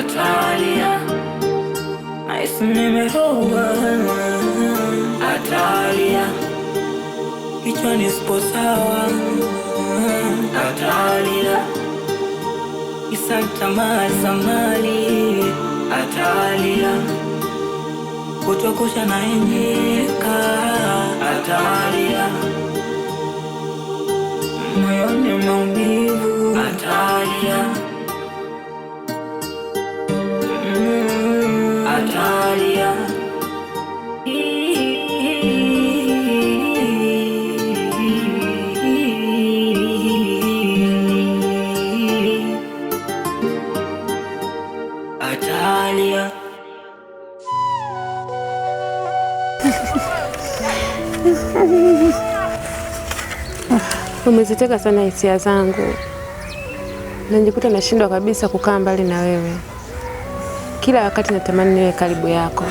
Atalia, nahisi nimeroga. Atalia, kichwani sipo sawa. Atalia, kisa tamaa za mali. Atalia, kutokosha na enyeka. Atalia, moyoni maumivu. Atalia, Atalia. Atalia. Umeziteka sana hisia zangu, najikuta nashindwa kabisa kukaa mbali na wewe. Kila wakati natamani niwe karibu yako.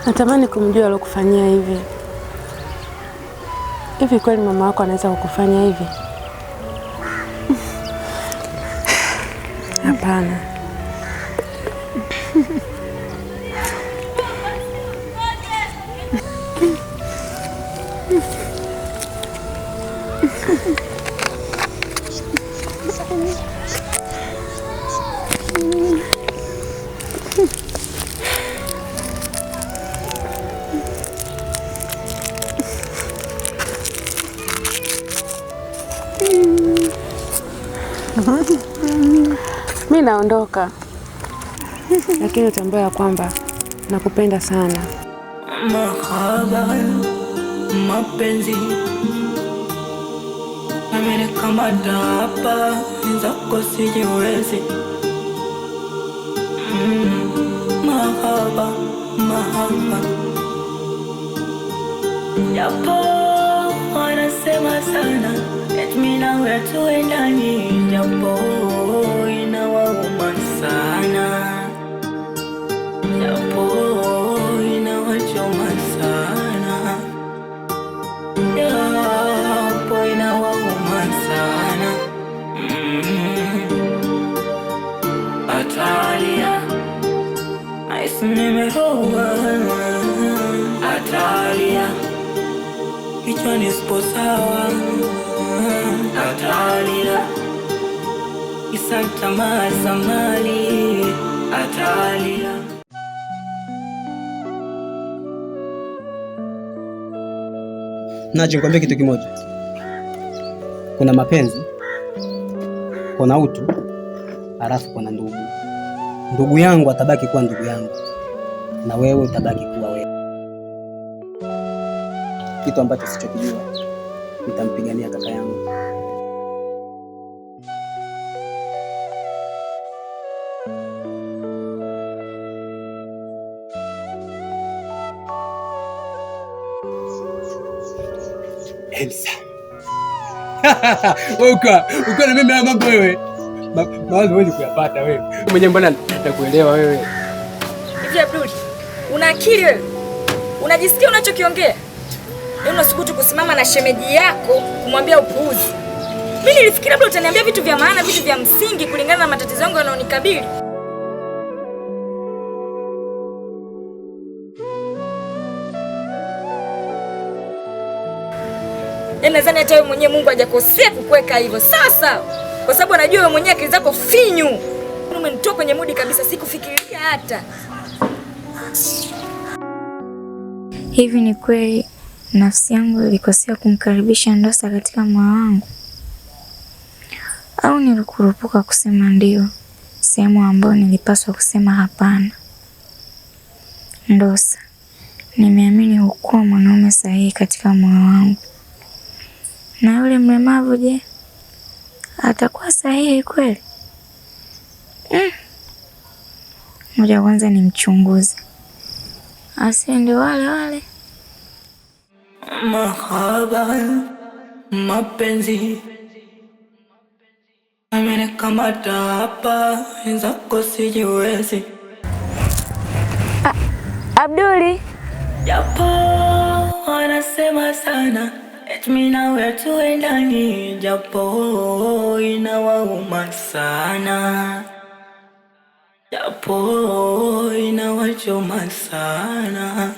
Natamani kumjua alokufanyia hivi. Hivi kweli mama wako anaweza kukufanya hivi? Hapana. Mi naondoka, lakini utambue ya kwamba nakupenda sana. Mahaba, mapenzi yamenikamata hapa, zako sijiwezi. Mahaba, mahaba, japo wanasema sana eti mimi nawe hatuendani, japo inawauma sana, japo inawachoma sana, japo inawauma sana. Atalia, nahisi nimeroga. Atalia, kichwani sipo sawa. Atalia, kisa tamaa za mali. Atalia. Nacho nikwambie kitu kimoja, kuna mapenzi, kuna utu, halafu kuna ndugu. Ndugu yangu atabaki kuwa ndugu yangu na wewe utabaki kuwa wewe. Kitu ambacho sichokijua, nitampigania kaka yangu. Elsa. Wewe uko na mimi haya mambo wewe. Mawazo huwezi kuyapata wewe. Mwenyewe mbona nakuelewa wewe. Hivi Abduli, una akili wewe? Unajisikia unachokiongea? Yaani unasubutu kusimama na shemeji yako kumwambia upuuzi. Mimi nilifikiri labda utaniambia vitu vya maana, vitu vya msingi kulingana na matatizo yangu yanayonikabili. Yaani nadhani hata wewe mwenyewe Mungu hajakosea kukuweka hivyo. Sawa sawa. Kwa sababu anajua wewe mwenyewe akili zako finyu. Umenitoa kwenye mudi kabisa, sikufikiria hata. Hivi ni kweli nafsi yangu ilikosea kumkaribisha Ndosa katika moyo wangu, au nilikurupuka kusema ndio sehemu ambayo nilipaswa kusema hapana? Ndosa, nimeamini hukuwa mwanaume sahihi katika moyo wangu. Na yule mlemavu je? Atakuwa sahihi kweli? Ngoja kwanza nimchunguze, asiende wale wale. Mahaba, mapenzi amenikamata hapa, wenzako sijiwezi. Abduli, Japo wanasema sana eti mimi nawe hatuendani, japo inawauma sana, japo inawachoma sana.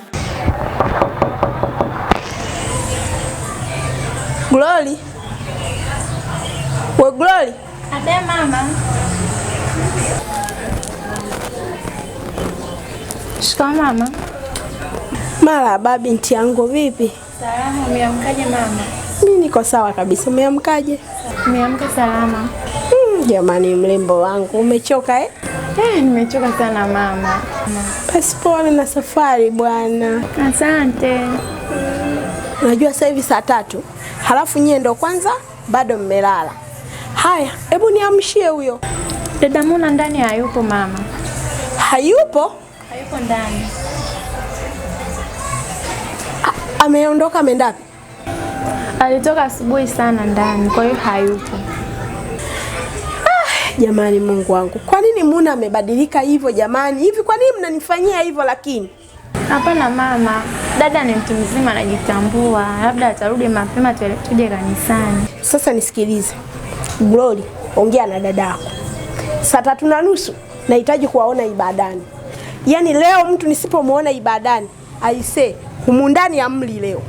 Glory. We Glory. Abe mama. Shikamoo mama. Marahaba binti yangu, vipi? Salama, umeamkaje mama? Mimi niko sawa kabisa. Umeamkaje? Umeamka salama? Jamani mrembo wangu, umechoka eh? Nimechoka sana mama. Basi pole na safari bwana. Asante. Unajua sasa hivi 3:00, halafu nyie ndo kwanza bado mmelala. Haya, hebu niamshie huyo. Dada Muna ndani hayupo mama. Hayupo? Hayupo ndani. Ameondoka ameenda wapi? Alitoka asubuhi sana ndani, kwa hiyo hayupo. Jamani Mungu wangu, kwa nini Muna amebadilika hivyo jamani? Hivi kwa nini mnanifanyia hivyo lakini? Hapana mama, dada ni mtu mzima anajitambua, labda atarudi mapema tuje kanisani. Sasa nisikilize. Glory, ongea na dadako. 3:30 nahitaji kuwaona ibadani. Yaani leo mtu nisipomuona ibadani, aisee, humu ndani amli leo.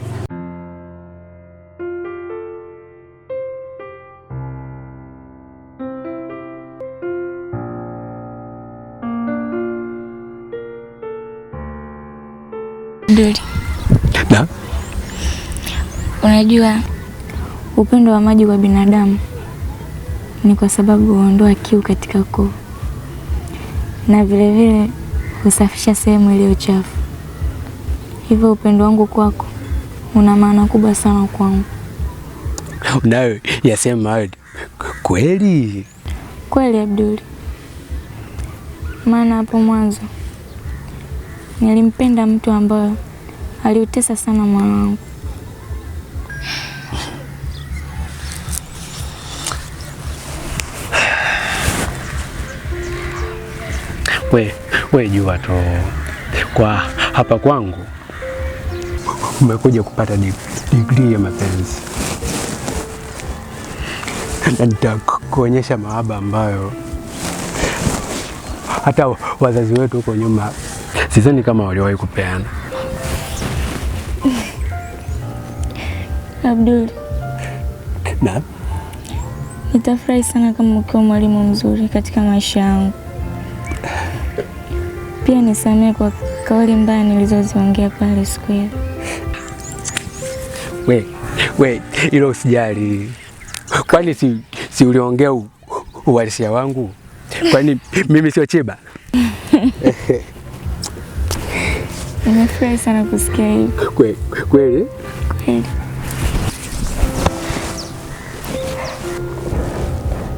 Abduli. Da? Unajua upendo wa maji kwa binadamu ni kwa sababu huondoa kiu katika koo na vile vile husafisha sehemu iliyo chafu. Hivyo upendo wangu kwako una maana kubwa sana kwangu. Unayo yasema hayo kweli? Kweli Abduli. Maana hapo mwanzo nilimpenda mtu ambaye aliutesa sana moyo wangu. We jua tu kwa hapa kwangu umekuja kupata degree ya mapenzi, na nitakuonyesha mahaba ambayo hata wazazi wetu huko nyuma sidhani kama waliwahi kupeana. Abdul, Na nitafurahi sana kama ukiwa mwalimu mzuri katika maisha yangu. Pia nisamehe kwa kauli mbaya nilizoziongea pale siku ile. We, ilo usijali. Kwani si uliongea uhalisia wangu? Kwani mimi sio chiba? Nimefurahi sana kusikia hivyo. Kweli? Kweli.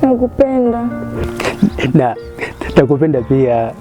Nakupenda. Na nakupenda pia.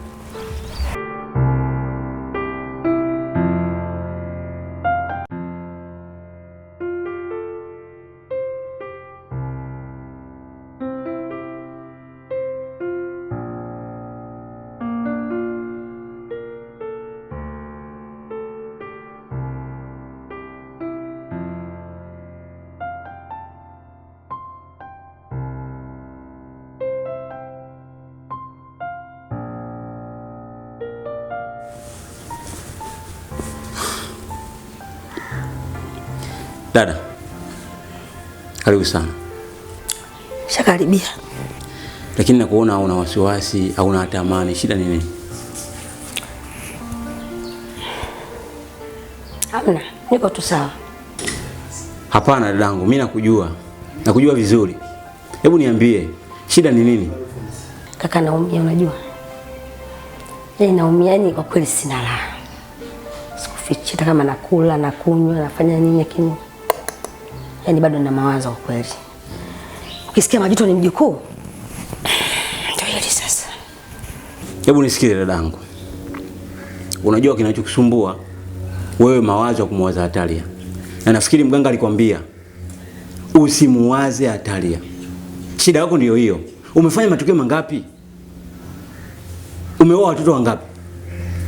Dada, karibu sana. Shakaribia. Lakini nakuona una wasiwasi, hauna hata amani. Shida ni nini? Hamna, niko tu sawa. Hapana dadangu, mimi nakujua. Nakujua vizuri. Hebu niambie, shida ni nini? Kaka naumia, unajua. Yaani naumia, yani kwa kweli sina raha. Sikufichi hata kama nakula, nakunywa, nafanya nini, lakini yani bado nina mawazo kwa kweli. Ukisikia Majuto ni mjukuu, ndio hili sasa. Hebu nisikize dadangu. Unajua kinachokusumbua wewe, mawazo ya kumwaza Atalia. Na nafikiri mganga alikwambia usimuwaze Atalia. Shida yako ndiyo hiyo. Umefanya matukio mangapi? Umeoa watoto wangapi?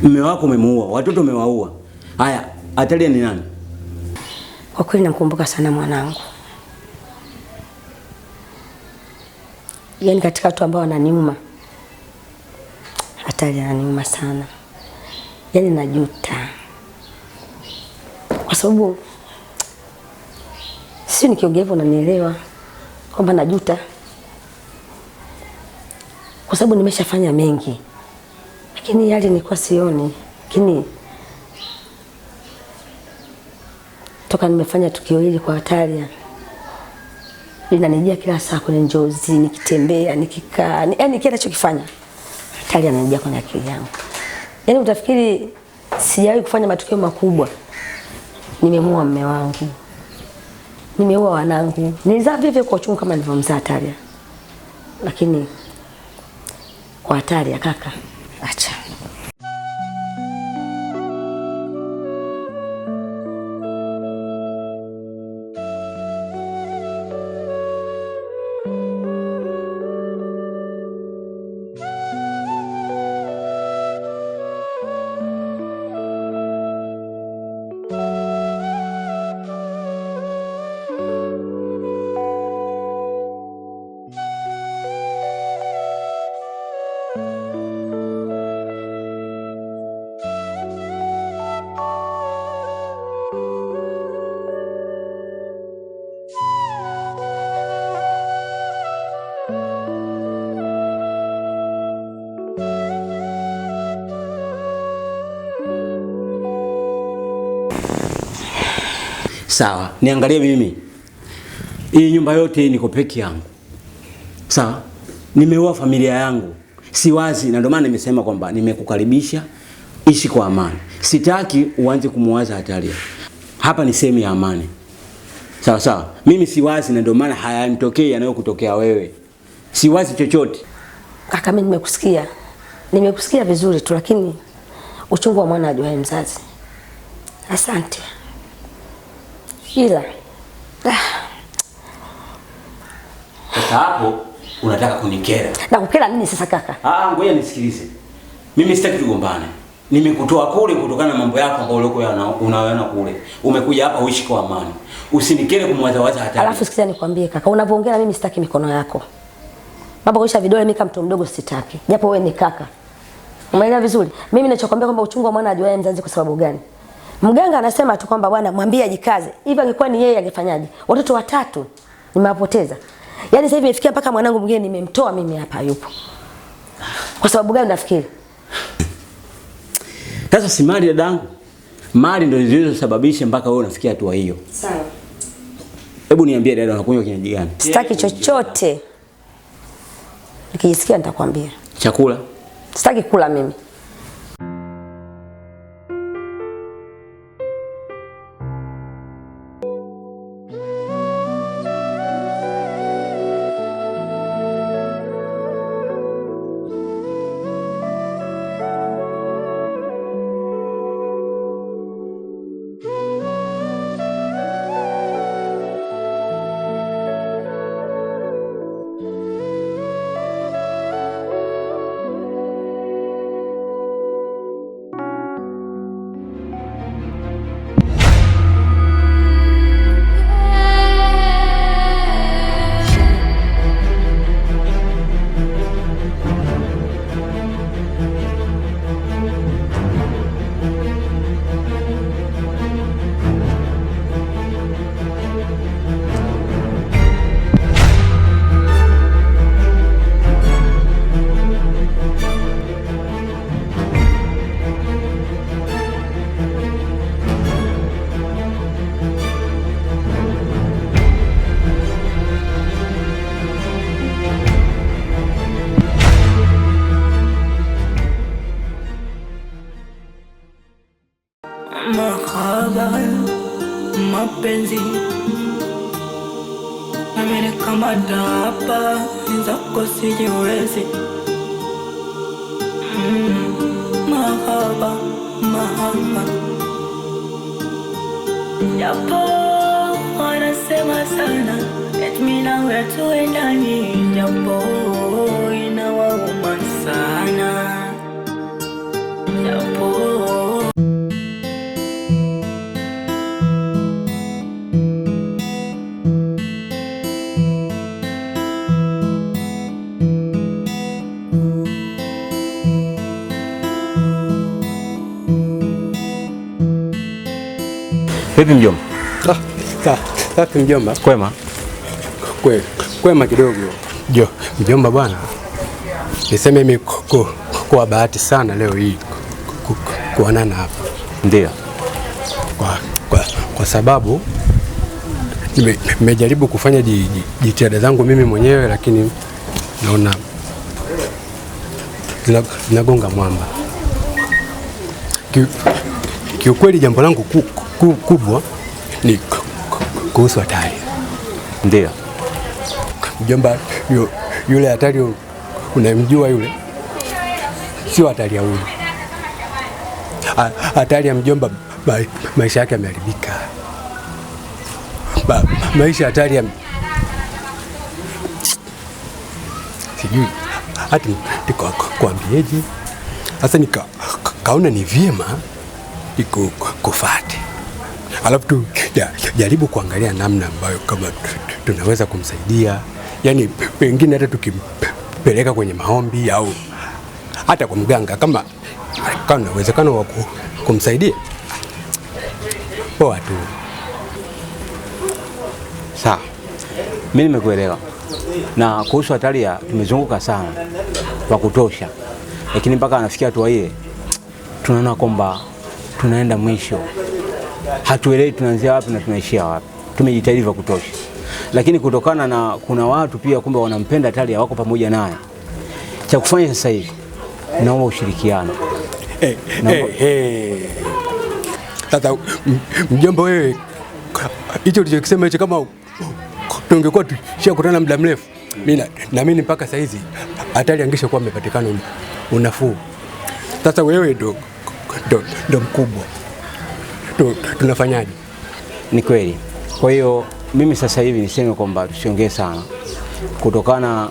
Mume wako umemuua, watoto umewaua. Haya, Atalia ni nani? Kwa kweli namkumbuka sana mwanangu. Yaani katika watu ambao wananiuma, Atalia ananiuma sana. Yaani najuta. Kwa sababu sio nikiongea hivyo unanielewa kwamba najuta. Kwa sababu nimeshafanya mengi. Lakini yale nilikuwa sioni. Lakini toka nimefanya tukio hili kwa Atalia, linanijia kila saa kwenye njozi, nikitembea, nikikaa, yaani kila ninachokifanya Atalia ananijia kwenye akili yangu. Yaani utafikiri sijawahi kufanya matukio makubwa. Nimemuua mume wangu, nimeua wanangu, nilizaa vivyo kwa uchungu kama nilivyomzaa Atalia. Lakini kwa Atalia kaka, acha. Sawa, niangalie mimi. Hii nyumba yote niko peke yangu. Sawa? Nimeoa familia yangu. Siwazi, na ndio maana nimesema kwamba nimekukaribisha ishi kwa amani. Sitaki uanze kumuwaza Atalia. Hapa ni sehemu ya amani. Sawa sawa. Mimi siwazi, na ndio maana hayanitokei yanayokutokea wewe. Siwazi chochote. Kaka, mimi nimekusikia. Nimekusikia vizuri tu, lakini uchungu wa mwana ajuaye mzazi. Asante. Ila sasa hapo unataka kunikera. Na kukera nini sasa kaka? Ngoja nisikilize. Mimi sitaki tugombane. Nimekutoa kule kutokana na mambo yako ambayo ulikuwa unayoona kule. Umekuja hapa uishi kwa amani. Usinikere kumwazawaza hata. Alafu sikiza nikwambie kaka, unapoongea na mimi sitaki mikono yako. Baba kuisha vidole mimi kama mtu mdogo sitaki. Japo wewe ni kaka. Umeelewa vizuri? Mimi ninachokuambia kwamba uchungu wa mwana ajuaye mzazi kwa sababu gani? Mganga anasema tu kwamba bwana mwambie ajikaze. Hivi angekuwa ni yeye angefanyaje? Watoto watatu nimewapoteza. Yaani sasa hivi imefikia mpaka mwanangu mwingine nimemtoa mimi hapa yupo. Kwa sababu gani nafikiri? Sasa si mali dadangu. Mali ndio zilizosababisha mpaka wewe unafikia hatua hiyo. Sawa. Hebu niambie dada, unakunywa kinywaji gani? Sitaki chochote. Nikijisikia nitakwambia. Chakula? Sitaki kula mimi. Mahaba, mapenzi yamenikamata. Amenikamata hapa, wenzako sijiwezi. Mahaba, mahaba. Japo wanasema sana eti mimi nawe hatuendani, japo inawauma sana, japo. Vipi mjomba? Safi mjomba. Kwema? Kwema kidogo. Jo, mjomba bwana. Niseme mimi kwa bahati sana leo hii kuonana hapa. Ndio. Kwa sababu nimejaribu kufanya jitihada zangu mimi mwenyewe, lakini naona zinagonga mwamba. Kiukweli jambo langu kubwa ni kuhusu Hatari. Ndio. Mjomba, yule Hatari unamjua yule? Sio Hatari ya huyu. Hatari ya mjomba, maisha yake yameharibika. Maisha Hatari ya sijui hata nikuambieje. Sasa nikaona ni vyema nikufuate. Alafu tu jaribu kuangalia namna ambayo kama tunaweza kumsaidia. Yaani pengine hata tukimpeleka kwenye maombi au hata kwa mganga, kama kuna uwezekano wa kumsaidia. Poa tu. Sawa. Mimi nimekuelewa. Na kuhusu Hatari tumezunguka sana kwa kutosha. Lakini mpaka anafikia hatua ile tunaona kwamba tunaenda mwisho. Hatuelewi tunaanzia wapi na tunaishia wapi. Tumejitahidi vya kutosha. Lakini kutokana na kuna watu pia kumbe wanampenda Hatari wako pamoja naye. Cha kufanya sasa hivi naomba ushirikiano. Sasa mjomba wewe, hicho ulichokisema hicho, kama tungekuwa tushakutana muda mrefu, mimi naamini mpaka saa hizi Hatari angeshakuwa amepatikana unafuu. Sasa wewe ndo mkubwa. Tunafanyaje? Ni kweli. Kwa hiyo mimi sasa hivi niseme kwamba tusiongee sana. Kutokana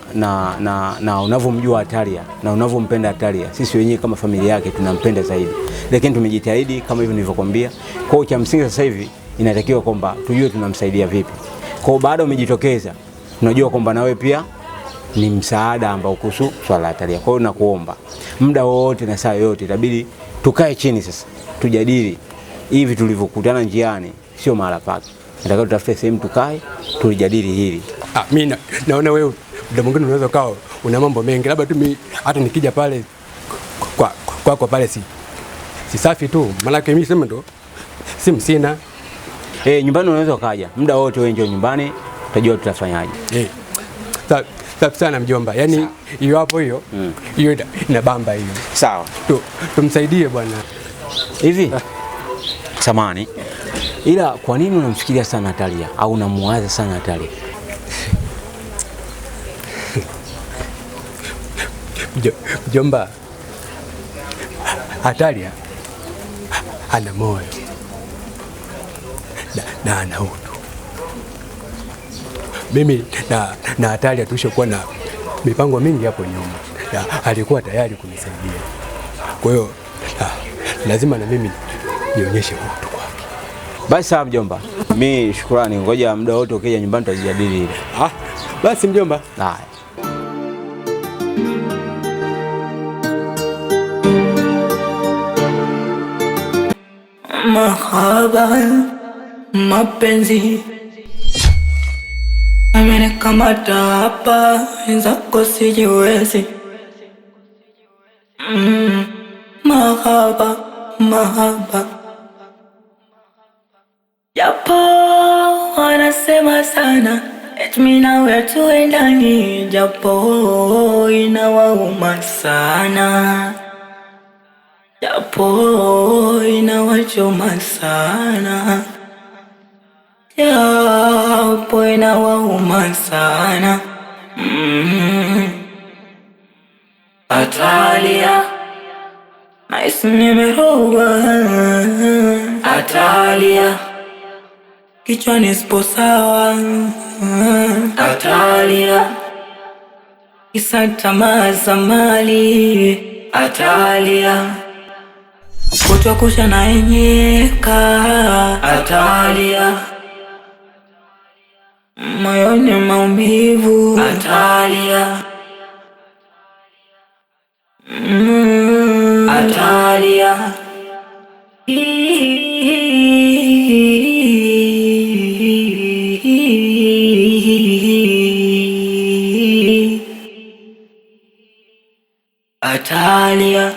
na unavyomjua Hatari na unavyompenda Hatari, sisi wenyewe kama familia yake tunampenda zaidi. Lakini tumejitahidi kama hivyo nilivyokuambia. Kwa hiyo cha msingi sasa hivi inatakiwa kwamba tujue tunamsaidia vipi. Kwa hiyo baada umejitokeza, tunajua kwamba nawe pia ni msaada ambao kuhusu swala la Hatari. Kwa hiyo nakuomba muda wote na saa yote itabidi tukae chini sasa tujadili hivi tulivyokutana njiani sio mahala pake. Nataka tutafute sehemu tukae tulijadili hili. Mimi naona wewe muda mwingine unaweza ukao una mambo mengi, labda tu mimi hata nikija pale kwako pale si safi tu, maana mimi sema ndo simu sina. Nyumbani unaweza ukaja muda wote, wewe njoo nyumbani utajua tutafanyaje. Safi sana mjomba. Yaani hiyo hapo hiyo hiyo inabamba hiyo. Sawa. Tumsaidie bwana. Hivi samani, ila kwa nini unamfikiria sana Hatari au unamuwaza sana Hatari? Mjomba, Hatari ana moyo na ana utu. Mimi na Hatari tulishokuwa na mipango mingi hapo nyuma, na alikuwa tayari kunisaidia. Kwa hiyo lazima na mimi nionyeshe utu kwake. Basi sawa mjomba. Mimi shukrani, ngoja muda wote ukija nyumbani tutajadili hili. Basi mjomba. Haya. Mahaba, mapenzi amenikamata hapa, wenzako sijiwezi. Mahaba, mahaba. Japo wanasema sana eti mimi nawe hatuendani, japo inawauma sana, japo inawachoma sana. Japo inawauma sana. Atalia, nahisi nimerogwa. Atalia, kichwani sipo sawa. Atalia, kisa tamaa za mali. Atalia, kutwa kusha na enyeka. Atalia, moyoni maumivu. Atalia, Atalia. Atalia.